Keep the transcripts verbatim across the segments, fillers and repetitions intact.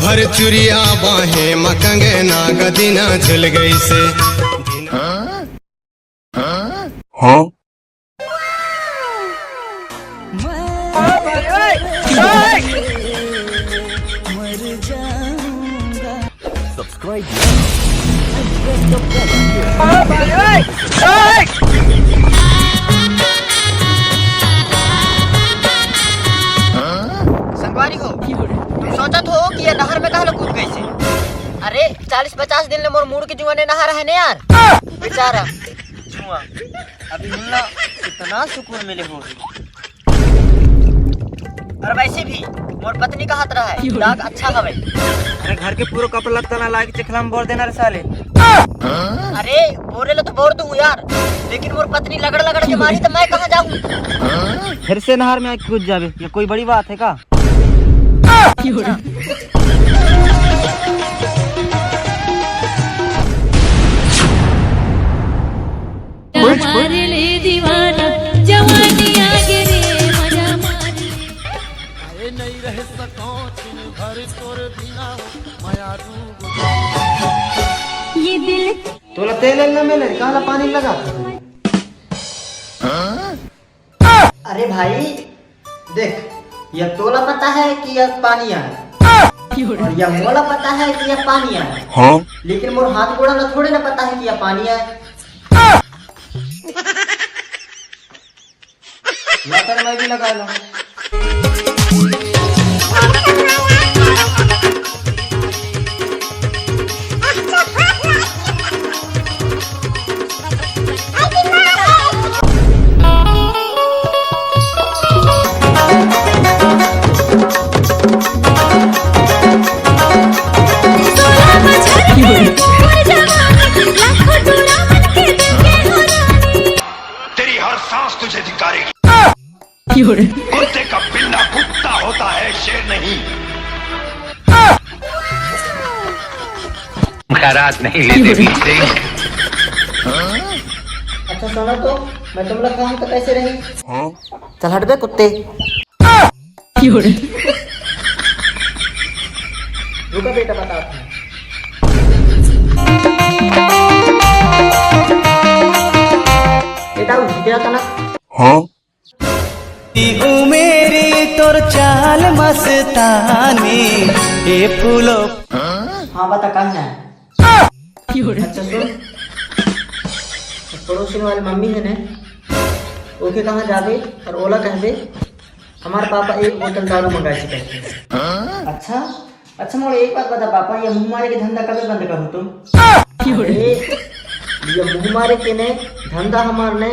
हर चुरिया बाहे म कंगना गदिना झुल गई से। Subscribe now and press the bell icon। संगवारी हो, तुम सोचत हो कि ये नहर में काहे ला कूद गई से? अरे, चालीस पचास दिन ले मोर मूड़ के जुआ ने नहा रहे ने यार। बेचारा जुआ, अभी मिलना कितना सुकून मिले हो। और वैसे भी मोर पत्नी कहत रहा है, दाग अच्छा हवे। अरे, घर के पूरा कपड़ा लत्ता ला लाके चिखला में बोर देना रे साले। अरे, बोरे ला तो बोर दूं यार, लेकिन मोर पत्नी लगड़ लगड़ के मारी तो मैं कहाँ जाऊँ? फिर से नहर में आके कूद जावे, ये कोई बड़ी बात है का? मार ले दीवाना, जवानी आगे रे, मजा मार ले। अरे नहीं रह सको दिन भर तोर बिना, मया डूब। ये दिल तोला तेल एल न मिले, काला पानी लगा। अरे भाई, देख, यह तोला पता है कि यह पानी है, और यह मोला पता है कि यह पानी है। हाँ? लेकिन मोर हाथ गोड़ा ला थोड़े ना पता है कि यह पानी है। या फिर मैं भी लगा लूं। तेरी हर सांस तुझे धिक्कारेगी। कुत्ते का पिल्ला कुत्ता होता है, शेर नहीं। का राज नहीं लेते बीच से। अच्छा सुनो तो, मैं तुम लोग काम तो कैसे रही? चल हट बे कुत्ते। रुका बेटा, बताता हूँ। बेटा उठ गया था ना? हाँ। उमेरी तोर चाल मस्तानी, ए फूलो। हाँ बता, कहाँ है? अच्छा सुन, पड़ोसी वाली मम्मी है ने, ओके कहाँ जाबे और ओला कहबे, हमार पापा एक बोतल दारू मंगाए से कहते हैं। अच्छा, अच्छा मोर एक बात बता पापा, ये मुंह मारे के धंधा कबे बंद करो तुम? अरे, ये मुंह मारे के ने धंधा हमार ने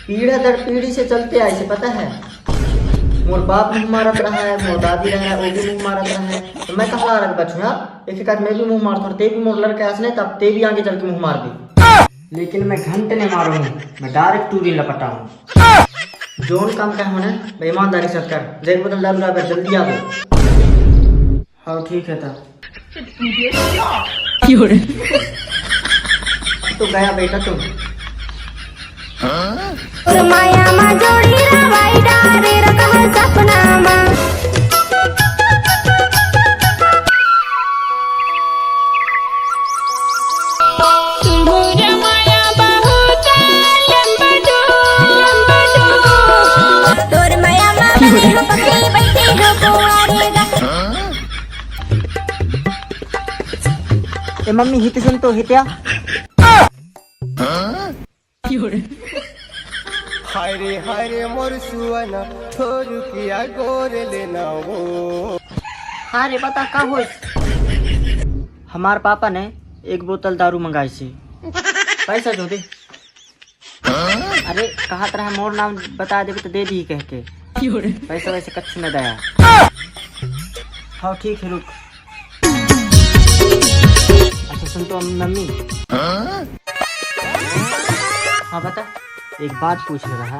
पीढ़ा दर पीढ़ी से चलते आए से, पता है? मोर बाप मुंह मारत रहा है, मोर दादी रहा है, वो भी मुंह मारत रहा है, तो मैं कहाँ रख बचूं यार? एक एक आध मैं भी मुंह मारता हूँ, ते भी मोर लड़के आस नहीं, तब ते भी आगे चल के मुंह मार दे। लेकिन मैं घंटे नहीं मारूंगा, मैं डायरेक्ट टूरी लपटा हूँ। जोन काम का होना, मैं ईमानदारी से कर, जय बोतल दारू ला, जल्दी आ गए। हाँ, ठीक है ता। तो गया बेटा तुम। और माया मा जोड़ी रवाई डारे रखा सपना मा। तोर माया मा पकड़ी बैठे हो कुंवारे गा। ए मम्मी, हित सुन तो, हित्या। हाय रे हाय रे मोर सुअना, थोर किया गोर लेना वो। हाँ रे, बता का होइस? हमार पापा ने एक बोतल दारू मंगाई से। पैसा जो दे। अरे, कहत रहा मोर नाम बता देबे तो दे दी कह के। पैसा वैसे कच्छ न दया। हाँ, ठीक है, रुक। अच्छा, सुन तो, मम्मी। हाँ, बता। एक बात पूछने रहा,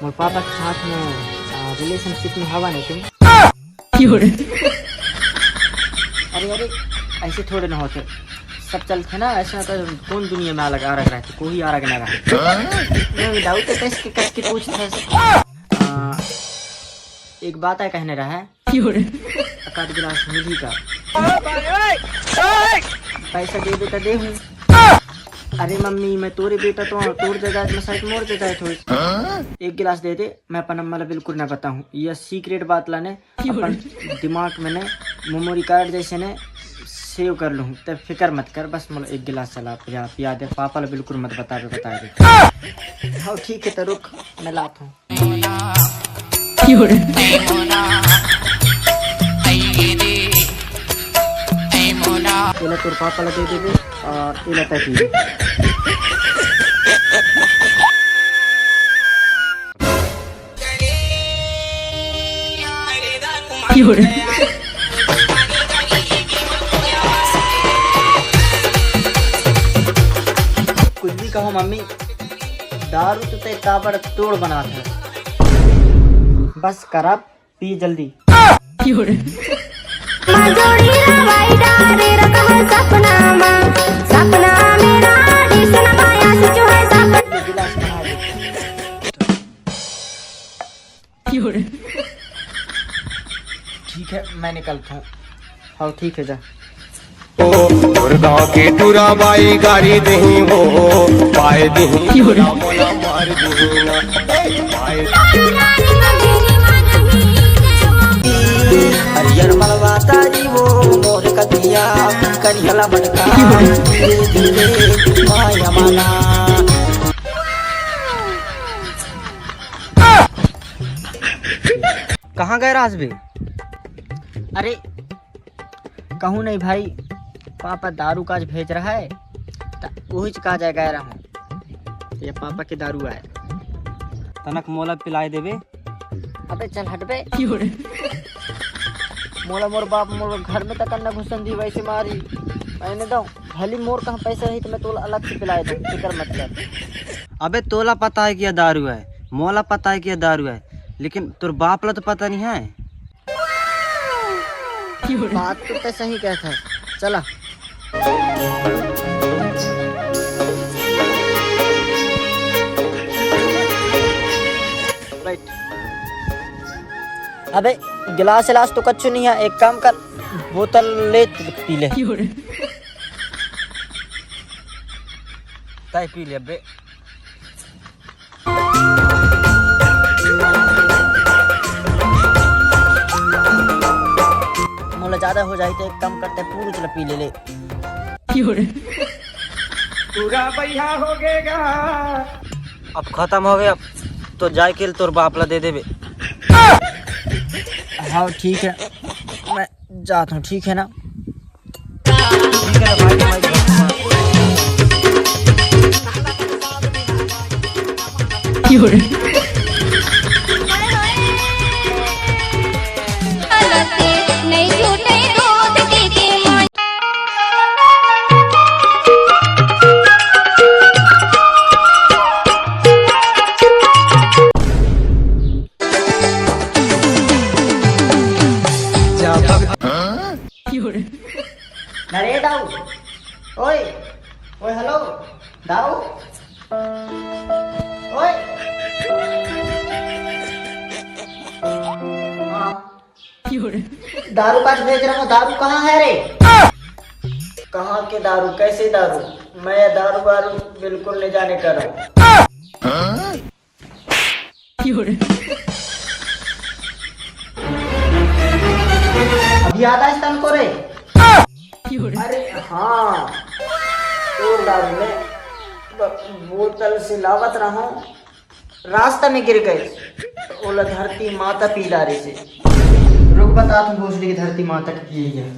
मोर पापा के साथ में, आ, रिलेशनशिप में हवा नहीं तुम? अरे, अरे, ऐसे थोड़े ना होते। सब चलते ना, ऐसा तो कौन दुनिया में अलग, अलग रहते, कोई अलग ना रहे। नहीं, डाउट है, कस के, कस के पूछते हैं ऐसे। आ, एक बात है कहने रहा है। एक आध गिलास मिली का? पैसा देबे त देहूं। अरे मम्मी, मैं तोरे बेटा तो हूं, तोर जगह मैं शायद मोर जगह थोड़ी। एक गिलास दे दे, मैं अपन अम्मा ला बिल्कुल ना बताहूं। ये सीक्रेट बात ला ने अपन दिमाग में ने मेमोरी कार्ड जैसे ने सेव कर लूं। ते फिकर मत कर, बस मोला एक गिलास चला पिया, पिया दे। पापा ला बिल्कुल मत बताबे, बता दे। हाँ ठीक है, तो रुक, मैं लात हूँ। एला तोर पापा ला दे देबे और एला तै पी ले। कुछ भी कहो मम्मी, दारू तो ते काबड़ तोड़ बनात है। बस करब, पी जल्दी। ठीक है, मैं निकलता हूँ। हाँ ठीक है, जा। ओ, तोर गाँव के टूरा बाई गारी देही हो, पाए देही, मोला मार देही ना। ए, पाए हरियर मलवा तारी वो मोर कतिया, करिहला मटका, धीरे धीरे माया माला। कहाँ गए राजबीर? अरे कहूँ नहीं भाई, पापा दारू काज भेज रहा है, त उहीच काज आए गए रहूँ। ये पापा के दारू आए। तनक मोला पिलाए देबे। अबे चल हटबे। मोला मोर बाप मोर घर में तक न घुसन दी, वैसे मारी। मैंने दो भली मोर कहाँ पैसा रही तो मैं तोला अलग से पिलाए दूँ, फिकर मत कर। अबे तोला पता है कि ये दारू है, मोला पता है कि ये दारू है, लेकिन तोर बाप ला तो पता नहीं है। बात तो तै सही कहत है। चला। बैठ। अबे गिलास इलास तो कच्चू नहीं है, एक काम कर, बोतल ले पी ले। तय पी ले अबे। मोला ज्यादा हो जाही तो एक काम करते, पूरी चला पी ले ले। पूरा बढ़िया हो गएगा। अब खत्म हो गया, अब तो जाए के तोर बाप ला दे देबे। हाँ ठीक है, मैं जाता हूँ, ठीक है ना? अरे दाऊ, ओए, ओए, हेलो, दाऊ, ओए। हाँ। दारू काज भेज रहा हूँ, दारू कहाँ है रे? कहाँ के दारू, कैसे दारू? मैं दारू वारू बिल्कुल नहीं जाने कर रहा हूँ। अभी याद आइस तनको रे? अरे हाँ, तोर दारू में ब-, बोतल से लावत रहा हूँ, रास्ता में गिर गए, ओला धरती माता पी डारे से। रुक, बता तू भोसड़ी की धरती माता की पिए है।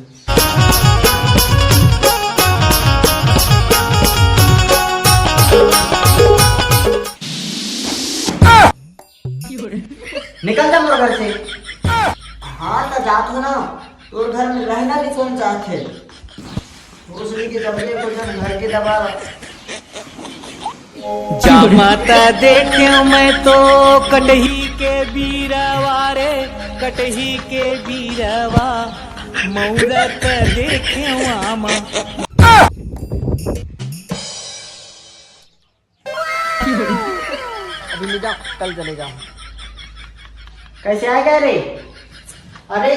निकल जा मोर घर से। हाँ, तो जात हो ना, तोर घर में रहना भी कौन चाहते? भोसड़ी के जबले को जब घर के दबा। जामा त देखे मैं तो कटही के बीरवा रे, कटही के बीरवा, मौरत देखे आमा। अभी नहीं जाओ, कल चले जाओ। कैसे आ गए रे? अरे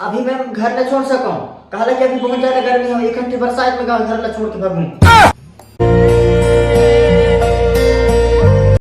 अभी मैं घर ला छोड़ सकंव, काला कि अभी बहुत ज्यादा गर्मी हे, एक घंटे बरसात में घर ला छोड़ के भागूं।